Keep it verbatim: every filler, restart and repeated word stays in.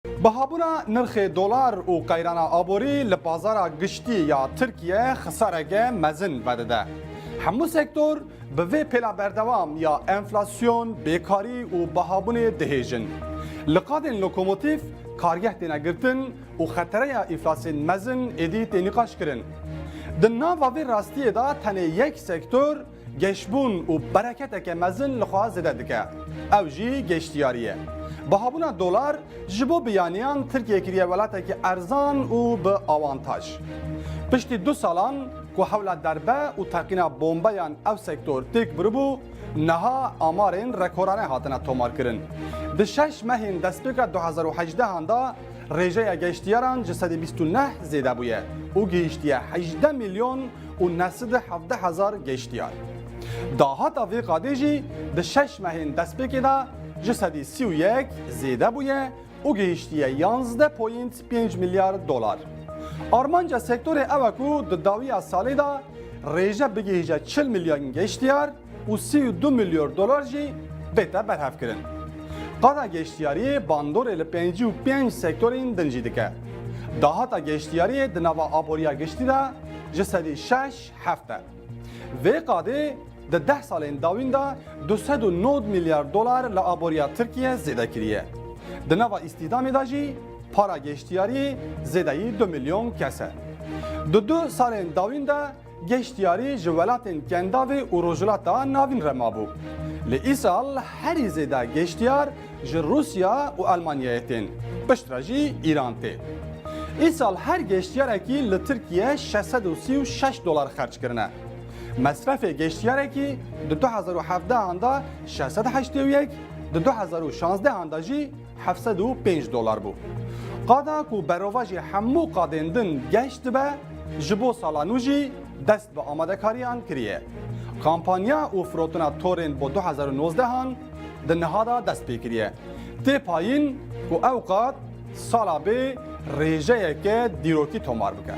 Bihabûna nirxê dolar û qeyrana aborî li bazara giştî ya Tirkiye xisareke mezin vedide. Hemû sektor bi vê pêla berdewam ya enflasyon, bêkarî û bihabûnê dihêjin. Li qadên lokomotîf kargeh têne girtin û xetereya îflasên mezin êdî tê nîqaşkirin. Di nava vê rastiyê de tenê yek sektor geşbûn û bereketeke mezin li xwe zêde dike. Ew jî geştiyarî ye. Bihabûna dolar ji bo biyaniyan Tirkiye kiriye welatekî erzan û bi awantaj. Piştî du salan ku hewla derbe û teqîna bombeyan ev sektor têk biribû, niha amarên rekorane hatine tomarkirin. Di şeş mehên destpêka du hezar û hejdehan de rêjeya geştiyaran ji sedî bîst û neh zêde bûye û gihîştiye hejdeh milyon û neh sed û hevdeh hezar geştiyar. Dahata vê qadê jî di şeş mehên destpêkê de ji sedî sî û yek zêde bûye û gihîştiye yanzdeh point pênc milyar dolar. Armanca sektorê ew e ku di dawiya salê de rêje bigihîje çil milyon geştiyar û sî û du milyar dolar jî bête berhevkirin. Qada geştiyariyê bandorê li pêncî û pênc sektorên din jî dike. Dahata geştiyariyê di nava aboriya giştî de ji sedî şeş heft e. Vê qadê di deh salên dawîn de du sed û nod milyar dolar li aboriya Tirkiye zêde kiriye. Di nava îstîhdamê de jî para geştiyariyê zêdeyî du milyon kes e. Di du salên dawîn de geştiyarî ji welatên Kendavê û Rojhilata Navîn re mabû. Lê îsal herî zêde geştiyar ji Rûsya û Elmanyayê tên, piştre jî Îran tê. Îsal her geştiyarekî li Tirkiye şeş sed û sî û şeş dolar xerc kirine. Mesrefê geştiyarekî di du hezar û hevdehan de şeş sed heştê û yek, di du hezar û şanzdehan de jî heft sed û pênc dolar bû. Qada ku berovajî hemû qadên din geş dibe, ji bo sala nû jî dest bi amadekariyan kiriye. Kampanya û firotina torên bo du hezar û nozdehan di niha de dest pê kiriye. Tê payîn ku ew qad sala bê rêjeyeke dîrokî tomar bike.